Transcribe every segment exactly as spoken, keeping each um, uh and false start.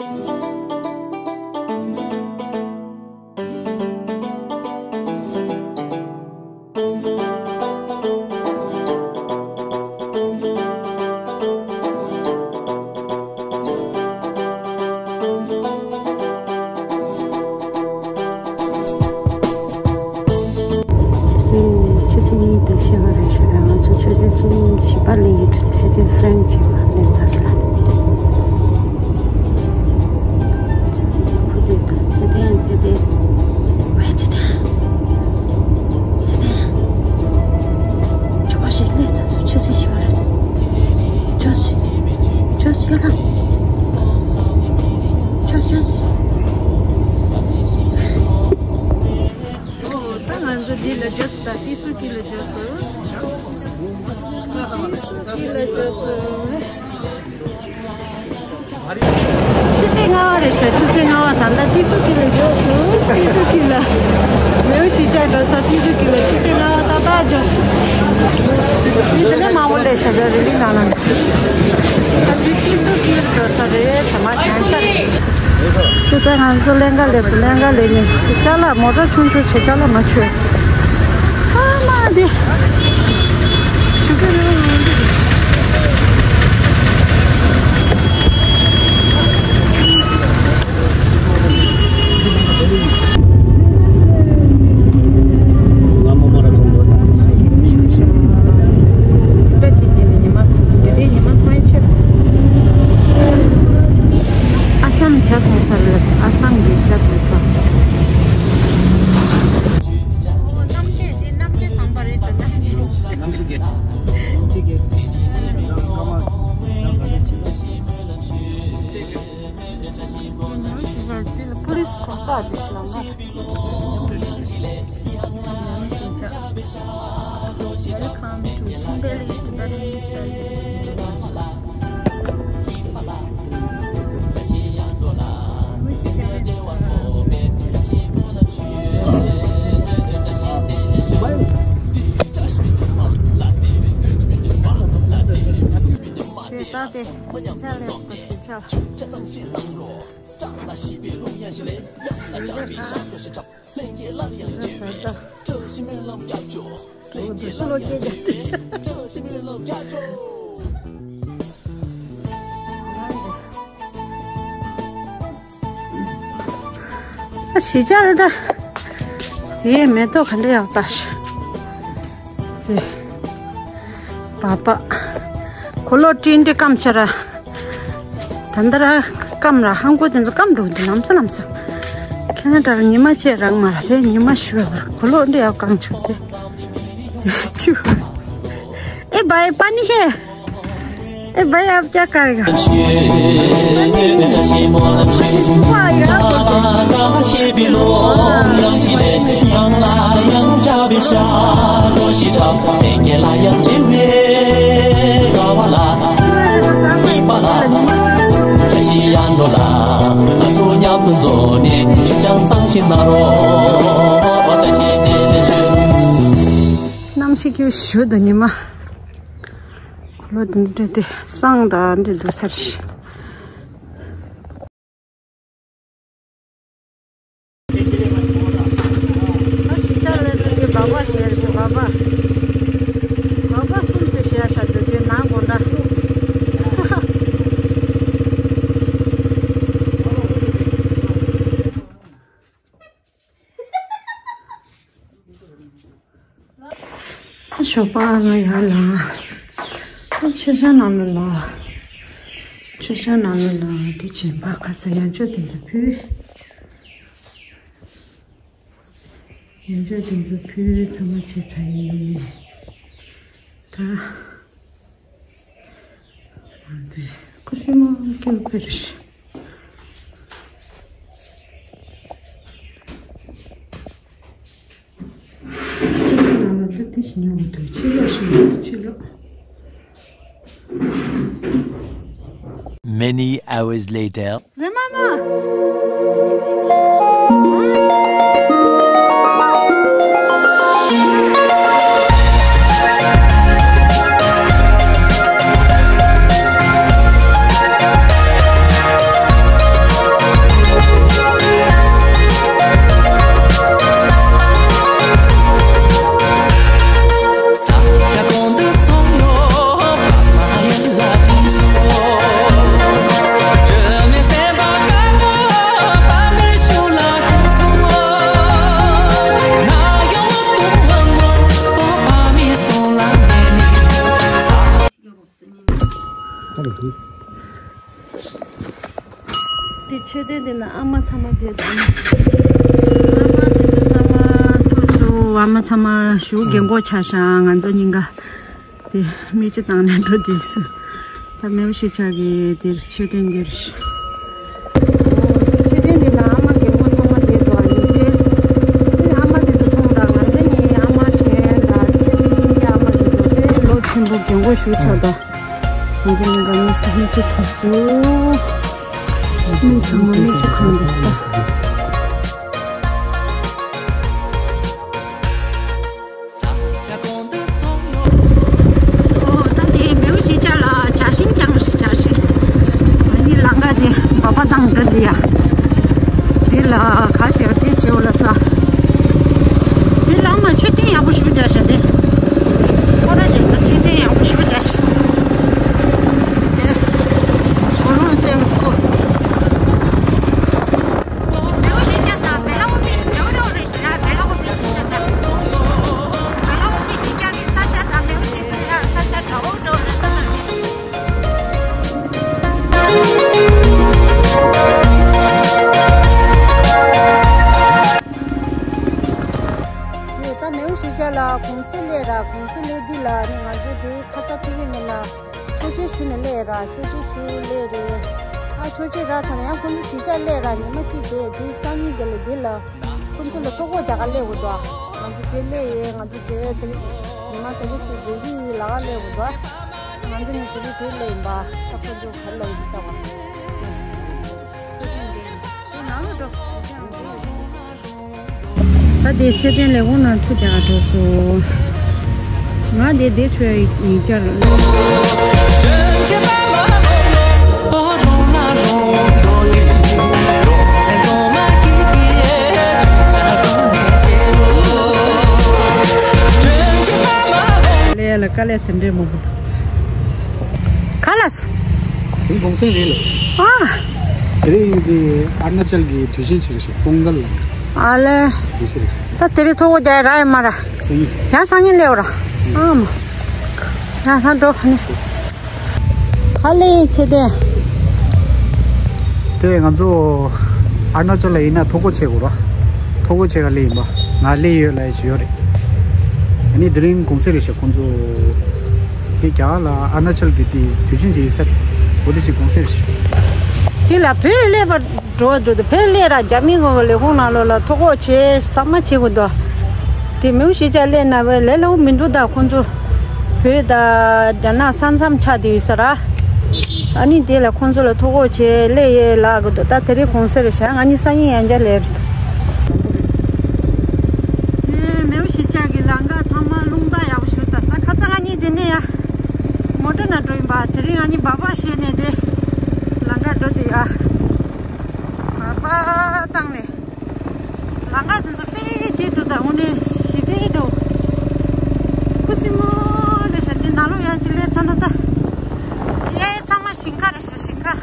ཆུ་ཚོད་ཆུ་ཚོད་གཉིས་དང་ཕྱེད་ཀ་རེད་ཤག་ང་ཚོ་ཆུ་ཚོད་གསུམ་བྱིས་པ་ལེན་གྱི་འདུག་ཚེ་བརྟན་ཧྥ་རན་སི་བྱིས་པ་ལེན་ཚར་སོང་ལ། ཚེ་བརྟན་ཁུ་བསྡད་དང་ཚེ་བརྟན་ཚེ་བརྟན། ཝེ་ཚེ་བརྟན། ཚེ་བརྟན། ཇོ་བོ་ཞིག་སླེབས་ཚར་སོང་། ཆུ་ཚོད་བཞི་པ་རེད། ཇོ་ཞིག་ཇོ་ཞིག་ལ། ཇོ་ཇོ་ཞིག་ཨོ། ད་ང་ཚོ་འདི་ལ་འགྲོ་སོང་། ད་ཏི་སུའུ་ཀི་ལ་འགྲོ་སོང་། ཏི་སུའུ་ཀི་ལ་འགྲོ་སོང་། ཆུ་ཚོད་ལྔ་པ་རེད་ཤག་ཆུ་ཚོད་ལྔ་པ། ད་ལྟ་ཏི་སུའུ་ཀི་ལ་འགྲོ་སོང་། ཏི་སུའུ་ཀི་ལ། ལེའུ་བཞི་ཆ་འགྲོ་ས་ཏི་སུའུ་ཀི་ལ་ཆུ་ཚོད་ལྔ་པ་ཏག་ཏག་འགྲོ་སོང་། མི་དེ་ནས་མང་པོ་སླེབས་ཤག་རི་ལི་ནང་ལ། ད་ཏི་སུའུ་ཀི་ལ་འགྲོ་ས་རེད། ཟ་མ་གྱོན་ས་རེད། ཁྱེད་ཚོ་ང་ཚོ་ལེན་ག་སླེབས་སོང་། ལེན་ག་སླེབས་ནས་ཅ་ལག་མོ་ཊ་ཆུང་ཆུང་བྱས་ཅ་ལག་མ་ཆོད། ཨ་མ་དེ། ཆུ་ཁ་རེ་བ་ང་འདི། ཨ་སམ་ཇ་འཐུང་ས་རེད། ཨ་སམ་གྱི་ཇ་འཐུང་ས། ཨོ། གནམ་ལྕགས་དེ་གནམ་ལྕགས་ཟམ་པ་རེད་ཟེར་ན། གནམ་གཤིས་རྒྱ། གནམ་གཤིས་རྒྱ། སྐར་མ་ད་ག་ཚོད་ཕྱིན་ན། Police car park this number. Welcome to Chimpheli Tibetan Study. དེ་ལྟ་སྟེ། ཤིང་ཆ་ལས་པ་ཤིང་ཆ་ལ། ཡོད་ས་ད། འོ་འདི་སུ་ལོ་སྐད་རྒྱག་དུས་ཤ། ཨ་ཞི་ཅག་རེད་ད། དེའི་མེ་ཏོག་ག་འདྲ་ཡག་ལྟ་ཤག་དེ། པ་པ། གོ་ལོ་ཏྲིན་ཏྲི་སྐམ་ཆ་ར། ད་འདི་ར་སྐམ་ར། ཧང་གོ་དེ་ཚོ་སྐམ་འགྲོ་འདི་ལམ་སེ་ལམ་སེ། ཁེ་ན་ཌ་ར་ཉི་མ་ཆེ་རང་མ་ར་དེ་ཉི་མ་ཞུ་བ་ར་གོ་ལོ་འདི་ཡག་སྐམ་ཆུ་དེ། ཆུ། ཨེ་བའི་པ་ནི་ཧེ། ए भाई, आप क्या करेगा? གནམ་གཤིས་ཀྱི་ཞུ་དུ་ཉི་མ། ལོ་དེ་འདྲ་དེ་སང་དང་འདྲ་འདུག་ས་རེད། ཨ་ཞིག་ཆ་ལས་ནི་དེ་སྦག་སྦག་ཞེས་རེད་ཤག་སྦག་སྦག་སྦག་སྦག་གསུམ་ཟེར་ཞེས་ཤག་འདུག་དེ་ནང་སྒོ་འདྲ། ཞོགས་པ་ང་ཡར་ལངས། མཆོད་བཤམས་ནང་ལ་ལངས། མཆོད་བཤམས་ནང་ལ་ལངས། དེ་བྱིན་པ་ཁ་ས་ཡང་ཆོས་དེ་འདྲ་ཕུལ། ཡང་ཆོས་དེ་ཚོ་ཕུལ་ཚང་མ་བྱས་ཚར་ཡིན། ད། ཨ་དེ་ཀུ་ཤི་མོ་ཀེའུ་པེ་རེད། ནང་ལ་ད་དེ་ཞིག་ཉོ་དགོས་འདུག་ཕྱི་ལོགས་ཤིག་ཡོད་འདུག་ཕྱི་ལོགས། Many hours later. དེ་མཆོད་རྟེན་དེ་ན་ཨ་མ་ཚང་མ་དེ་དང་། ཨ་མ་དེ་ཚོ་ཚང་མ་ཐུག་སོང་། ཨ་མ་ཚང་མ་ཞུ་རྒན་གོག་ཆགས་ཤག་ང་ཚོ་གཉིས་ཀ་དེ་མིག་ཆུ་བཏང་ནས་འགྲོ་བསྡད་སོང་། ད་མེའུ་ཤི་ཆག་གི་དེར་མཆོད་རྟེན་འདིར། མཆོད་རྟེན་འདི་ན་ཨ་མ་རྒན་གོག་ཚང་མ་བསྡད་འདུག་ཨ་ནི་ཅེ། ཨ་མ་དེ་ཚོ་མཐོང་ར། ང་ཚོ་གཉིས་ཨ་མ་དྲན་དང་ཚེ་རིང་གཉིས་ཀྱི་ཨ་མ་དེ་ཚོ་དཔེ་ལོ་ཆེན་པོ་རྒན་གོག་ཞུ་ཆག་ད། ང་ཚོ་གཉིས་ཀ་མིག་ཆུ་མིག་ཆུ་ཁུག་སོང་། མིག་ཆུ་མིག་ཆུ་ཁུག་འདུག་ད། ཨོ་ད་དེ་མེའུ་ཤི་ཆག་ལ་ཇ་ཤིང་ཀྱང་ཞིག་ཇ་ཤིང་། ཨ་ནི་ལམ་ཁ་དེ་འབབ་པ་དང་འདྲ་འདི་ཡ། དེ་ལ་ག་ཅེ་དེ་ཅེ་འོ་ལ་ས། དེ་ལ་མ་མཆོད་རྟེན་ཡག་པོ་ཞིག་བརྒྱབ་ཤག་དེ། ཁོ་ར་རྒྱལ་ས་མཆོད་རྟེན་ཡག་པོ་ཞིག་བརྒྱབ་ཤག་དེ་ཁོ་རང་བསྟན་པ་ཁོ། ད་མེའུ་ཤི་ཆག་ལ་གུང་སེང་སླེབས་ར། གུང་སེང་སླེབས་དུས་ལ་ནི་ང་ཚོ་དེ་ཁ་ཚ་ཕི་གི་མེད་ན། ཆོས་ཆོས་ཞུ་ནས་སླེབས་ར། ཆོས་ཆོས་ཞུ་སླེབས་རེད། ཨ་ཆོས་ཆོས་ར་ཚ་ན་ཡང་ཁོང་ཚོ་གཞིས་ཆགས་སླེབས་ར། ཉི་མ་གཅིག་དེ་དེ་སང་ཉིན་དེ་ལ་དེ་ལ་ཁོང་ཚོ་ལ་ཐོ་འགོད་རྒྱག་ག་སླེབས་འོ་དོ། ང་ཚོ་དེ་སླེབས་ཡོད། ང་ཚོ་དེ་དེ་ཉི་མ་དེ་གི་སི་དེ་གི་ལ་ག་སླེབས་འོ་དོ། ང་ཚོ་ནི་དེ་གི་དེ་སླེབས་ཡིན་པ། ད་ཁོང་ཚོ་ག་ལ་ཡིན་ད་བ། ད་དེ་ཚེ་བརྟན་ལས་ཁུངས་ནང་ཆུ་རྒྱག་འགྲོ་སོང་། ང་དེ་དེ་ཁྲོད་ཡིག་སྐྱར། ལས་ལ་དཀའ་ལས་དེ་འདྲས་མང་པོ་འདུག་ག་ལ་སོང་། དེ་གུང་སེང་རེད་ལ། ཨ། དེ་རིང་འདི་ཨ་རུ་ན་ཅལ་གྱི་དུས་ཆེན་ཅིག་རེད་ཤག་པོང་གལ་ལ། ཨ་ལེ། དེ་ཚོ་རེད་ཤག་ད་དེ་རིང་ཐོ་འགོད་རྒྱག་ཡ་རག་ཡོད་མ་རེད། སང་ཉིན། ཡང་སང་ཉིན་སླེབས་ར། ཨ་མ། ཡང་ད་འགྲོ་ནི། ག་ལེ་ཚེ་བརྟན། དེ་ང་ཚོ་ཨ་རུ་ན་ཅལ་ལ་ཡིན་ན་ཐོ་འགོད་བྱེད་དགོས་ར། ཐོ་འགོད་བྱེད་ག་སླེབས་ཡིན་པ། ང་སླེབས་ཡོད་ལབ་ཡ་ཅིག་ཡོད་རེད། ཨ་ནི་དེ་རིང་གུང་སེང་རེད་ཤག་ཁོང་ཚོ། དེ་རྒྱ་གར་ལ་ཨ་རུ་ན་ཅལ་གྱི་དེ་དུས་ཆེན་ཅིག་ཡིན་ས་རེད། འོ་དེ་ཅིག་གུང་སེང་རེད་ཤག་དེ་ལ་བོད་སླེབས་པ་འགྲོ་འདུག་དེ་བོད་སླེབས་ར་རྒྱ་མི་ངོ་ལས་ཁུངས་ནང་ལོགས་ལ་ཐོ་འགོད་བྱེད་ཚང་མ་བྱེད་དགོས་འདུག་དེ་མེའུ་ཤི་ཆག་སླེབས་ན་བས་ལས་སླ་བོ་མི་འདུག་ད་ཁོང་ཚོ་བོད་དང་རྒྱ་ནག་ས་མཚམས་ཆགས་བསྡད་ཡོད་ས་ར། ཨ་ནི་དེ་ལ་ཁོང་ཚོ་ལ་ཐོ་འགོད་བྱས་སླེབས་ཡས་ལབ་དགོས་འདུག་ད་དེ་རིང་གུང་སེང་རེད་ཤག་ང་གཉིས་སང་ཉིན་ཡང་བསྐྱར་སླེབས་རེད། ཨེ་མེའུ་ཤི་ཆག་གི་ལམ་ཁ་ཚང་མ་རླུང་རྟ་ཡག་པོ་ཞིག་ད་ས་ཁ་སང་ང་གཉིས་དེ་ནས་ཡ། མོ་ཊ་ནང་འགྲོ་ཡིན་པ། དེ་རིང་ང་གཉིས་སྦག་སྦག་བྱས་ནས་དེ་ལམ་ཁ་འགྲོ་དུས་ཡ། སྦག་སྦག་བཏང་ནས། ལམ་ཁ་དེ་ཚོ་དཔེ་བདེ་འདུག་ད་དངོས་གནས་ཞི་བདེ་འདུག་ཁུ་སིམ་མོ་རེད་ཤག་དེ་ནང་ལོགས་ཡང་ཅིག་སླེབས་ཚར་ན་ད། ཡ་ཡ་ཚང་མ་ཞིང་ཁ་རེད་ཤག་ཞིང་ཁ།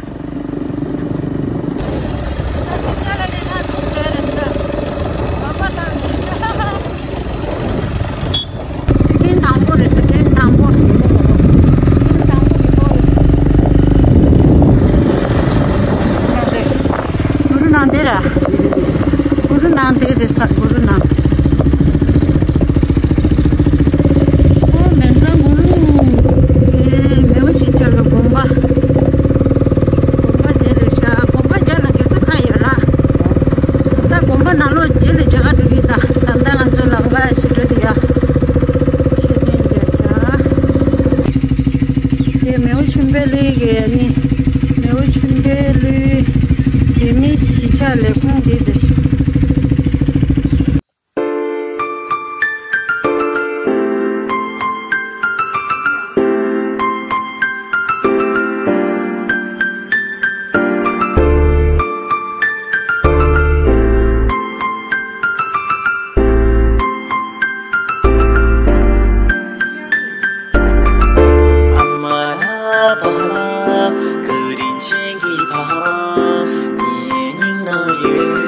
ད་ཞིང་ཁ་ལ་སླེབས་ན་འདུག་སེ་རེད་ད། སྦག་སྦག་བཏང་ནས། ཐེངས་དང་པོ་རེད་ཟེར། ཐེངས་དང་པོ། ཐེངས་དང་པོ་རེད་པོ། གུ་རུ་ནང་དེ་ར། གུ་རུ་ནང་དེ་རེད་ས། གུ་རུ་ནང་། ཨོ་མེན་ཙང་གུ་རུ། དེ་མེའུ་ཤི་ཆག་གི་དགོན་པ། དགོན་པ་དེ་རེད་ཤག་དགོན་པ་རྒྱབ་ལ་རྒས་གསོ་ཁང་ཡོད་ར། ད་དགོན་པ་ནང་ལོགས་རྗེས་ལ་མཇལ་ཁ་འགྲོ་གི་ཡིན་ད། ད་ལྟ་ང་ཚོ་ལམ་ཁ་ཞིག་འགྲོ་དུས་ཡ། མཆོད་རྟེན་རྒྱབ་ཤག་དེ་མེའུ་ཆུན་པའི་ལུས་ཀྱི་ནི། མེའུ་ཆུན་པའི་ལུས། བོད་མིའི་གཞིས་ཆགས་ལས་ཁུངས་དེ་རེད། ཨ་མ་ལགས་པ། ཀུ་རིན་ཆེན་གྱི་ཕ། ངའི་སྙིང་ནང་ཡོད།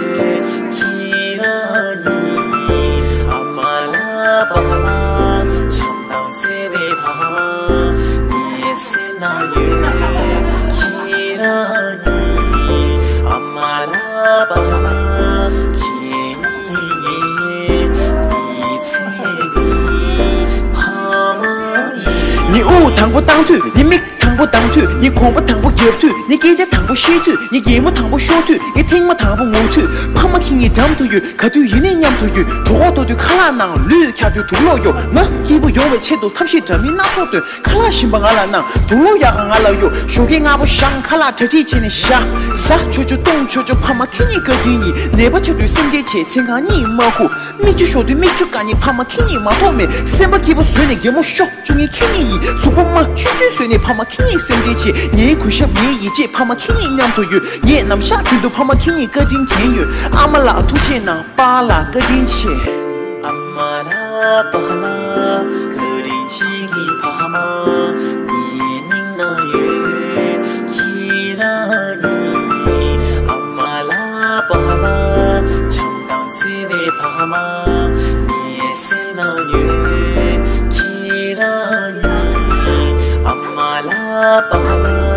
དབུགས་དང་པོ་བཏང་དུས་ནི། མིག་དང་པོ་གདངས་དུས་ནི། གོམ་པ་དང་པོ་རྒྱབ་དུས་ནི། སྐད་ཆ་དང་པོ་བཤད་དུས་ནི། གད་མོ་དང་པོ་ཤོར་དུས་ནི། ཐེངས་མ་དང་པོ་ངུ་དུས། ཕ་མ་ཁྱེད་གཉིས་འགྲམ་དུ་ཡོད། ག་དུས་ཡིན་ནའི་མཉམ་དུ་ཡོད། གྲོད་ཁོག་ལྟོགས་དུས་ཁ་ལག་གནང་། ལུས་འཁྱག་དུས་དུག་ལོག་གཡོག་ན་སྐྱིད་པོ་ཡོང་བའི་ཆེད་དུ་ཐབས་ཤེས་འདྲ་མིན་སྣ་ཚོགས་བཏོན། ཁ་ལག་ཞིམ་པ་ང་ལ་གནང་། དུག་ལོག་ཡག་ག་ང་ལ་གཡོག་ཞོགས་ཀས་སྔ་པོ་བཞེངས། ཁ་ལག་གྲ་སྒྲིག་བྱས་ནས་བཞག་ཟ་ཆོག་ཆོག་བཏུང་ཆོག་ཆོག་ཕ་མ་ཁྱེད་གཉིས་བཀའ་དྲིན་ཡིན། ནད་པ་ཆགས་དུས་སེམས་ཁྲལ་བྱེད། མཚན་གང་གཉིད་མ་ཁུག་མིག་ཆུ་ཤོར་དུས་མིག་ཆུ་བཀག་ནི། ཕ་མ་ཁྱེད་གཉིས་མ་གཏོགས་མེད། སེམས་པ་སྐྱིད་པོ་བཟོས་ནས་གད་མོ་ཤོག་བཅུག་མཁན་ཁྱེད་གཉིས་ཡིན། གཟུགས་པོ་མ་ཆུང་ཆུང་བཟོས་ནས་ཕ་མ་ཁྱེད་གཉིས་སེམས་ཁྲལ་བྱེད། ངའི་གུས་ཞབས་ངའི་ཡིད་ཆེས་ཕ་མ་ཁྱེད་གཉིས་མཉམ་དུ་ཡོད། ངས་ནམ་ཞག་རྒྱུན་དུ་ཕ་མ་ཁྱེད་གཉིས་བཀའ་དྲིན་དྲན་ཡོད། ཨ་མ་ལགས་ཐུགས་རྗེ་གནང་། པཱ་ལགས་བཀའ་དྲིན་ཆེ། ཨ་མ་ལགས་པཱ་ལགས་བཀའ་དྲིན་ཆེ་གི། ཕ་མ་ངའི་སྙིང་ན་ཡོད། ཁྱེད་རང་གཉིས། ཨ་མ་ལགས་པཱ་ལགས་བྱམས་དང་བརྩེ་བའི་ཕ་མ་ངའི་སེམས་ན་ཡོད། ཁྱེད་རང་གཉིས། ཨ་མ་ལགས་པཱ་ལགས།